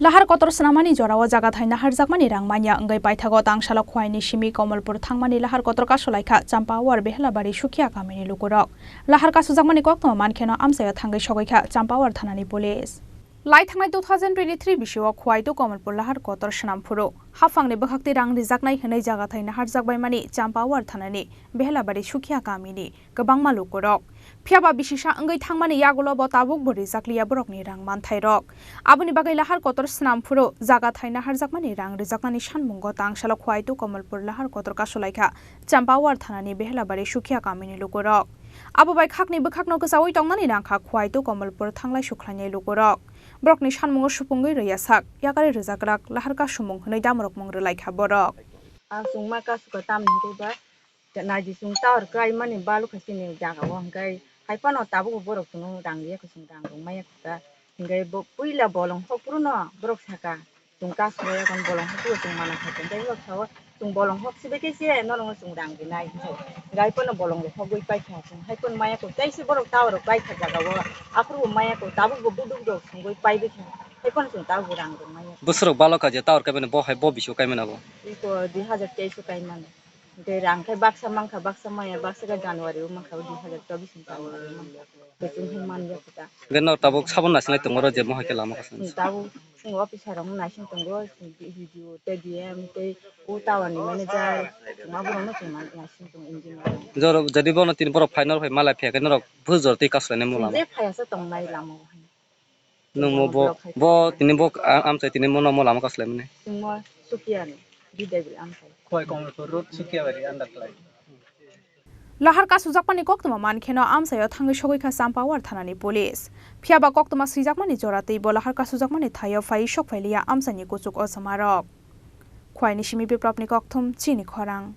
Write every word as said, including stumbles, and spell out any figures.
Lahar kotor swnamani jorao jaga thai naharjakmani rang manya wngwi paithago tangsalo Khwaini simi Komolpur thangmani lahar kotor kasulaikha Champawar Behelabari Sukhiya kamini lukurok. Lahar kasujakmani koktwma mankheno amchaio thangwi sogwikha Champawar thanani police. Lai thangnai two thousand twenty-three bisio Khwai to Komolpur lahar kotor swnam phuru haphangni bwkhakti rang rijaknai hwnwi jaga thai naharjakbaimani Champawar thanani Behelabari Sukhiya kamini kwbangma lukurok. Phiyaba bisisa wngwi thangmani yagulo bo tabukbo rijakliya borokni rang manthairok. Aboni bagwi lahar kotor swnam phuru jaga thai naharjakmani rang rijaknani sanmungo tangsalo Khwai to Komolpur lahar kotor kasulaikha Champawar thanani Behelabari Sukhiya kamini lukurok. Abo bai khakni bwkhakno kwchaui tongnani nangkha Khwai to Komolpur thanglai sukhlainai lukurok. Borokni sanmungo supungwi rwya sak, yakari rwjak rak, lahar kasumung hwnwi damrokmung rwlaikha borok. Ang chwngma kasuka tamni hwnkhe ba, naidi chwng tower kaimani balukha chini jagao, hwnkhe hai phano tabukbo borok chwngno rang riya kho, chwng rang rwngmaya kho ta. Hwnkhe bo puila bolong hok phruno borok saka, chwng kasro yakon bolong hok phuru chwng mana kha, tei borok sao chwng bolong hok sibai khe se norokno chwng rang rinai hwnkhe. Hwnkhe hai phano bolong rok hogwi paikha chwng, hai phano maya kho, tei se borok tower rok paikha jagao, aphuru bo maya kho, tabukbo buduk rok songwi paibai kha, hai phano chwng tabukbo rang rwngmaya. Bwswrok balokha je tower kaimani, bo hai bo bisio kaimani abo? Iko dui hazar teis o kaimani. Tei rang khe baksa mankha, baksa maya, baksa khe January o mankha, o dui hazar chobbish ni January o mankha. Kuchung khe manya kho ta. Hwnkhe no tabuk sabon nasinai tongo oro je mohai khe lama kasam. Hmm, tabuk chwng officer rok no naising tongo, B D O tei D M tei o tower ni manager, chwng aborok no chwng naising tongo engineer. Joro, jodi bono tini borok phaino phai malai phiya khe norok bujor tei kasulainai mung lama. Je phaya sa tongnai lama o hai. Nwng mo bo, bo tini bo a-, amchai tini mo no mo lama kaslaimani. Nwng mo Sukiani, Bidai bil amchai. Khwai Komolpur Road, Sukiabari under khlai. Lahar kasujakmani koktwma mankheno amchaio thangwi sogwikha Champawar thanani police. Phiyaba koktwma swijakmani jora teibo lahar kasujakmani thaio phai sokphailiya amchaini kuchuk ochomarok. Khwaini simi Biplopni kokthum chini khorang.